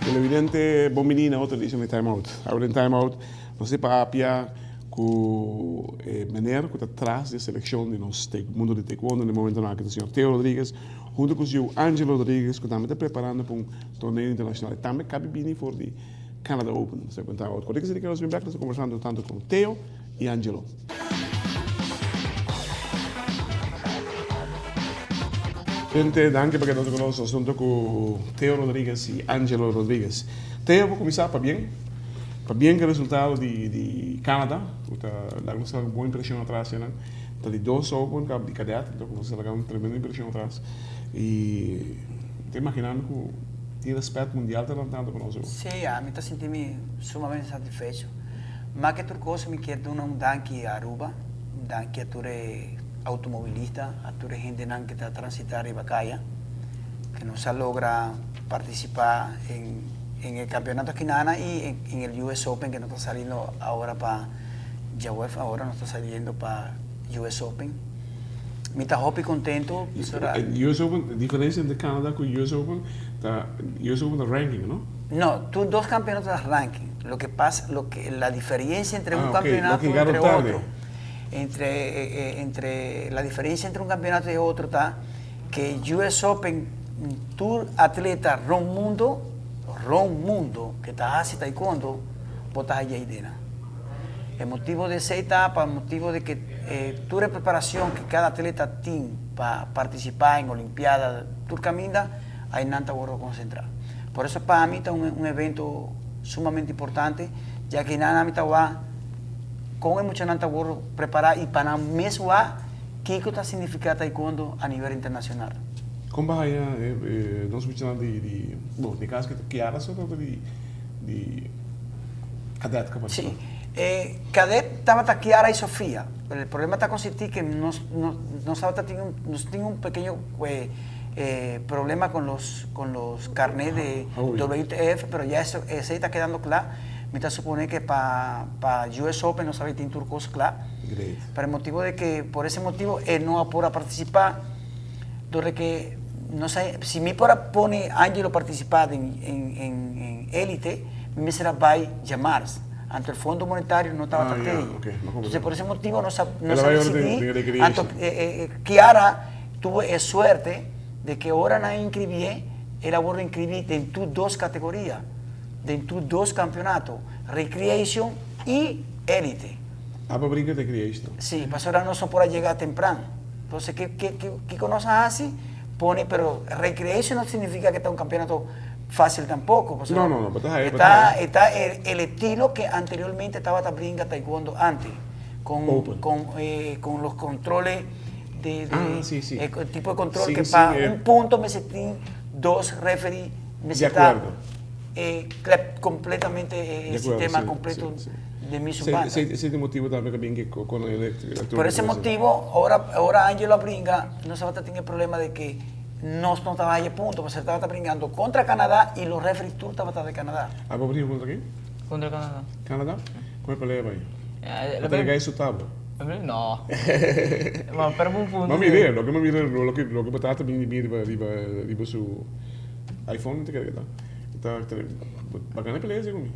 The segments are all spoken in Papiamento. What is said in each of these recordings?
Televidente, bon bini na otro edicion di Time Out. Awe den Time Out nos ta papia cu e meneer cu ta tras di e seleccion di nos mundo di taekwondo na e momentonan aki ta señor Theo Rodriguez hunto cu su yu Angelo Rodriguez cu tambe ta preparando pa un torneo internacional y tambe cabi bini for di Canada Open. Nos ta cuenta Time Out. Cualkier cosa di nos bin bek nos ta conversando tanto cu Theo y Angelo. Gente, danki pa keda ku nos. Nos hunto ku Theo Rodriguez i Angelo Rodriguez. Theo, por kuminsá pabien. Pabien ku e resultado di di Canada, ku ta laga nos un bon impreshon atras ya nan. Ta di dos Open kap di kadet, anto ku nos a laga un tremendo impreshon atras. I mi ta imaginá mi ku tin rèspèt mundial ta lantando pa nos awor. Sí, ami ta sinti mi sumamente satisfecho. Mas ke tur kos mi kier duna un danki a Aruba, un danki a tur e automobilista, a tur e hendenan ke ta transitá riba kaya, ke nos a logra partisipá en en e kampeonato akinana i en el US Open ke nos ta saliendo awor pa djawev awor nos ta saliendo pa US Open. Mi ta hopi contento pasobra. US Open, diferencia entre Canada cu US Open ta US Open ta ranking no? No, tur dos campeonato ta ranking. Loke pasa, loke la diferencia entre un campeonato y entre otro, entre entre la diferencia entre un campeonato y otro ta que US Open tur atleta rond mundo, rond mundo que ta haci taekwondo bo ta haya idea. E motibo di esey ta pa motibo di ke tur e preparacion ke cada atleta tin pa participa en olimpiada tur caminda ay nan ta wordo concentra. Por eso pa mi ta un evento sumamente importante ya ke nan ami ta wak con e muchanan ta wordo prepara y pa nan mes wak kico ta significa taekwondo a nivel internacional. Con bo haya nos muchanan di, bo, den caso ke ta Kiara so ta di. di Cadet ka Sí. Eh, Cadet tabata Kiara y Sofia, pero el problema ta consistí que nos, nos, nos tabata tin un, nos tin un pequeño eh, eh, problema con los, con los carnet de WTF, pero ya eso, esey ta quedando cla. Mi ta supone que pa, pa US Open nos tabata tin tur cos cla. Great. Pero el motibo de que, por ese motibo, él no a por a participa, dor de que no sa, si mi por a pone Angelo participa den, en, en, en elite, mi mester a bay djamars. Anto el Fondo Monetario no tabata Ah, ya, tey. ok, no Entonces, comprende. por ese motibo nos a, El nos a a bay ora den, decidí, den anto recreation. eh, eh, Kiara tuvo e suerte de que ora nan a inscribié, el a worde inscribí den tur dos categoria, den tur dos campeonato, recreation y elite. Aba brinca recreation. Sí, pasobra nos no por a yega tempran. Entonces, ke, ke, ke, kiko nos a hasi? Pone, pero recreation no significa que ta un campeonato fácil tampoco. Pasobra No, no, no, pero ta e ta, e ta el, el estilo que anteriormente tabata bringa taekwondo antes, con, Open. con, eh, con los controles de, de Ah, sí, sí. el tipo de control Sí, que sí, pa eh. un punto mester tin dos referee, mester De ta acuerdo. eh, completamente eh, De acuerdo, sistema sí, completo sí, sí. de mi su Sí, banda. sí, sí, motivo tambe que bin que con el electro. Por ese motivo, ora, ora Angelo a bringa, nos tabata tin e problema de que nos no tabata haya punto, pasobra tabata bringando contra Canadá y los referees tur tabata de Canadá. Abo bringa contra ken? Contra Canadá. Canadá? Con e pelea bay? Eh, A ta gai su tabo. No. Ma pero un punto. Ma mire, loke ma mira, loke loke bo tata bin di riba riba riba su iPhone, te kere ke ta. Ta ta bacana e pelea segun mi.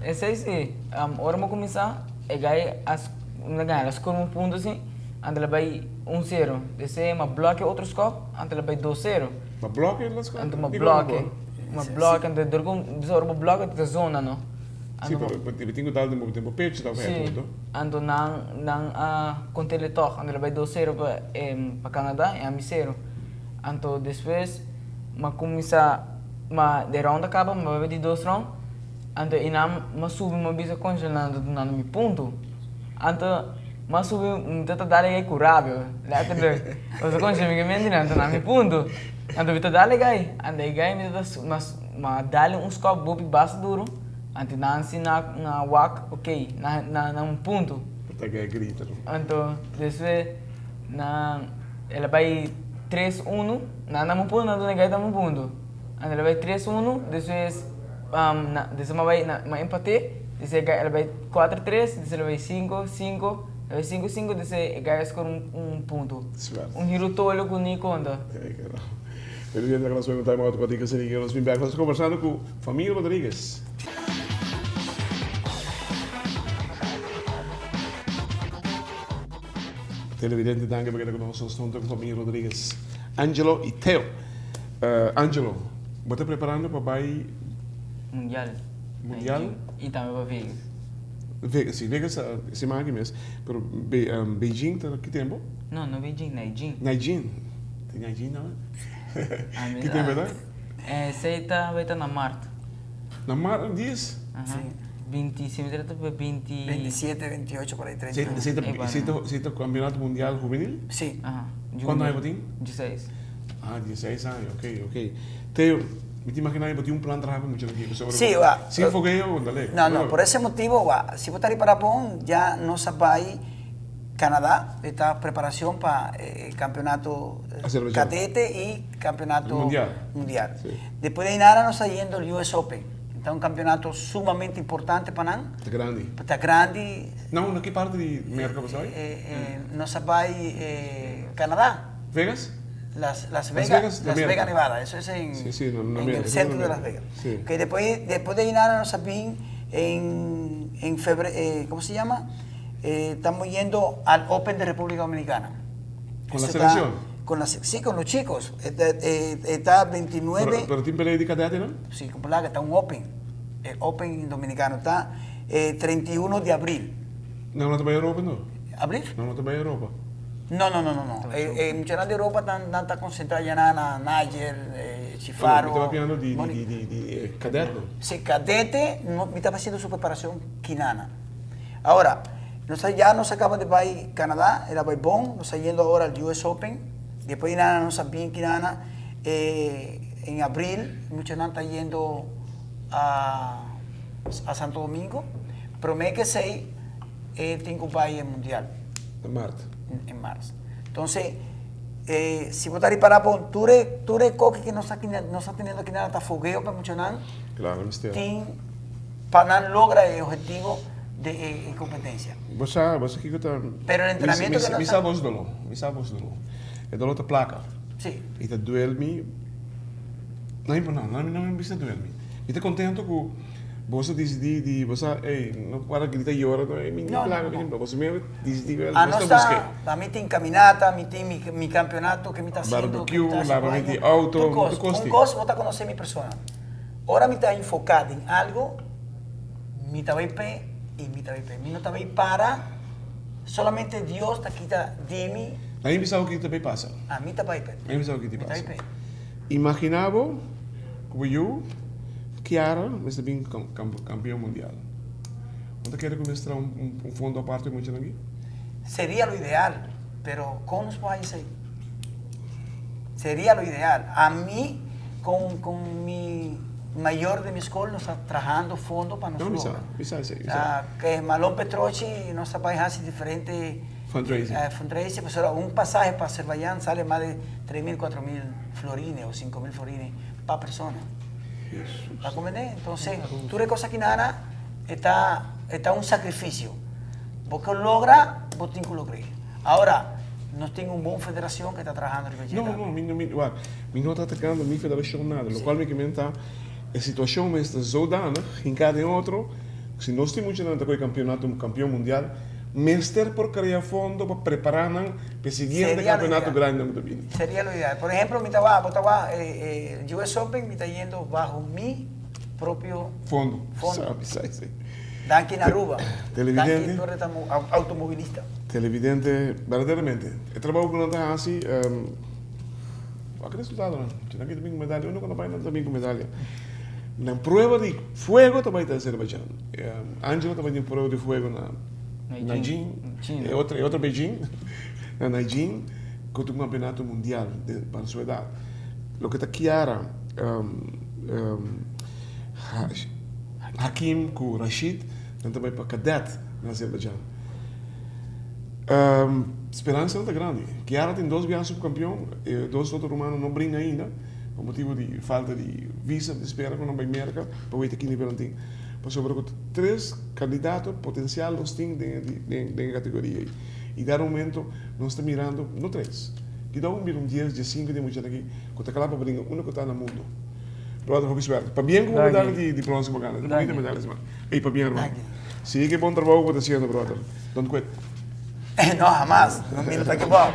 Esei si, ora mi kuminsá e gai a mi ta gana, a skor un punto si, anto el a bai un sero. Desei mi a blòkia otro skòp, anto el a bai dos sero. Bo a blòkia el skòp? Anto mi a blòkia, mi a blòkia, anto dor ku ora bo blòkia ta zona no. Si, pero bo tin ku dal den bo pecho ta Si, anto nan nan a kont'el tòg, anto el a bai dos sero pa pa Canada i ami sero. Anto despues mi a kuminsá. Ma de round a caba, mi bai di dos round, anto e nan m'a subi m'a bisa concha nan ta dunando mi punto. Anto m'a subi mi ta ta dal gai cu rabia, letterlijk. Pasobra concha mi ke menti nan ta duna mi punto. Anto mi ta dal e gai, anto e gai mi ta ta m'a dal un skop bopi basta duro, anto nan si na na wak ok, nan nan un punto. Ta gai grita. Anto despues nan el a bai. 3 uno, nan na mi punto, nan duna gai ta mi punto. Anto el a bai 3 uno, despues despues mi a bai mi a empate, despues e gai el a bai 4 tres, despues el a bai 5 5, el a bai 5 5, despues e gai a score un punto. Un hiro tolo ku ni konta. Televidente, nos bai un time out pa tin kese nos bin bek. Nos ta kombersando ku familia Rodriguez. Televidente danki pa keda ku nos. Nos ta hunto ku familia Rodriguez, Angelo y Theo. Angelo, bo ta preparando pa bai Mundial. Mundial. Y tambe pa Vegas. Vegas, si, Vegas siman aki mes. Pero Beijing ta ki tempo? No, no Beijing, Naijing. Naijing. Tin Naijing tambe? Ki tempo e ta? Esei ta bai ta na mart. Na mart, dies? Aha. Binti, si mi ta pa binti. 27, 28, por ahí, 31. Esei ta campeonato mundial juvenil? Si. Aha. Cuanto aña bo tin? 16. Ah, 16 aña, ok, ok. Teo, mi ta imagina bo tin un plan traha pa mucha aki, pasobra Si, wa. Sin fogueo, dale. No, no, por ese motibo, wa, si bo ta ripara bon, ya nos a bai Canadá, e ta preparacion pa e campeonato cadete y campeonato mundial. Despues de nada nos ta yendo al US Open, ta un campeonato sumamente importante pa nan. Ta grandi. Ta grandi. Na unda? Ki parti di Merca bo sa bai? Nos a bai Canadá. Vegas? Las Vegas, Las Vegas, Nevada, eso es en el centro de Las Vegas. Despues de nada nos a bin en febrero, ¿cómo se llama? Estamos yendo al Open de República Dominicana. Con la selección? Con la, sí, con los chicos. Está, está 29. Pero, pero tiene pelea de cadete, ¿no? Sí, con placa, está un Open. El Open dominicano está 31 de abril. No, no te va a Europa, no? ¿Abril? No, no te va a Europa. No, no, no, no. no. Mucha de Europa están tan concentrada ya en Niger, Chifaro. Pero me estaba pidiendo de, de, de, de cadete. Sí, cadete, no, me estaba haciendo su preparación quinana. Ahora, nos, ya nos acaban de ir Canadá, era Bon, nos está yendo ahora al US Open, después de nada nos bien Quinana, en abril, muchos están yendo a Santo Domingo, pero me que sei, tengo que ir mundial. En marzo. En marzo. Entonces, si vos estás para pon, tú eres coque que no está, no está teniendo que nada, está fogueo para mucho nan. Claro, mister. Para nan logra el objetivo de competencia. Bo sa, bo sa kiko ta. Pero el entrenamiento mi, mi, mi sa bos doló, mi sa bos doló. E doló ta plaka. Si. I ta duel mi. No importa, no, no mi bisa duel mi. Mi ta contento ku boso disidí di bo sa, ey, no para grita yora, no, ey, mi No, plaka, no, mi no. boso mi disidí, Ah, boso no ta está, buske. a mi tin caminata, mi tin mi campeonato que mi ta haciendo. que mi Barbecue, ta haciendo lava mi algo. auto, Tur cos. tur cos Un tin. cos, bo ta conoce mi persona. Ora mi ta enfocado en algo, mi ta bay pe y mi ta bay pe. Mi no ta bay para, solamente Dios ta kita di mi. A mi bisa ki ta bay pasa. A mi ta bay pe. A mi bisa ki ta Mi ta pasa. bay pe. Imagina bo ku yu Kiara mester bin campeon mundial. Bo ta kere ku mester traha un fondo aparte mucha nan aki? Sería lo ideal, pero con nos por haci esey? Sería lo ideal. A mi, con mi mayor de mi school, nos ta trahando fondo pa nos No, mi sa, logra. mi sa esey, mi sa. Que Malón Petrochi nos ta bay haci diferente Fundraising. Fundraising, pues ahora un pasaje pa Azerbaiyán sale más de 3.000, 4.000 florines o 5.000 florines pa persona. Jesús. ¿Pa comprender? Entonces, tur e cos aki nana ta un sacrificio. Bo ke logra, bo tin ku logr'é. Ahora, nos tin un bon federacion ke ta trahando riba dje No, tambe. no, mi no, mi, wak, mi no ta atacando mi federacion nada. Locual mi ke menta, e situacion mester zodanig, hinca den otro, si nos tin muchanan ta coge campeonato, campeon mundial, mester por crea fondo pa prepara nan pa e siguiente Sería lo campeonato ideal. grandi nan cu ta bini. Sería lo ideal. Por ejemplo, mi ta wak, bo ta wak, US Open mi ta yendo bajo mi propio Fondo. fondo. Sabi, sabi, sabi. Danki na Aruba. Televidente. Danki tur e automovilista. Televidente, berdaderamente, e trabou ku nan ta hasi, wak e resultadonan. Nan ta bin ku medalha, unda ku nan bai nan ta bin ku medalha. Nan prueba di fuego ta bai ta Azerbaijan. Angelo ta bai tin prueba di fuego na Nanjing, e otro, e otro Beijing, na Nanjing, ku ta un kampeonato mundial de, pa su edat. Loke ta Kiara, Hakim ku Rashid nan ta bai pa cadet na Azerbaijan. Speransa no ta grandi. Kiara tin dos biaha subkampion, e dos otro rumannan no bringa ainda pa motibu di falta di visa, di spera ku nan bai Merka pa weta ki nivel nan tin. Pasobra ku tres kandidato potensial nos tin den e kategoria ei. I dado momento nos ta mirando, no tres, kidó un bira un dies, diesinku di e muchanan aki ku ta kla pa bringa unda ku ta na mundu. Brother, hopi suerte. Pabien ku bo medalha di bronse bo gana. Ta bunita medalha esaki. Ey, pabien hermano. Sigui e bon trabou ku bo ta hasiendo, brother. Don't quit. No, hamas. No mira ta kibou.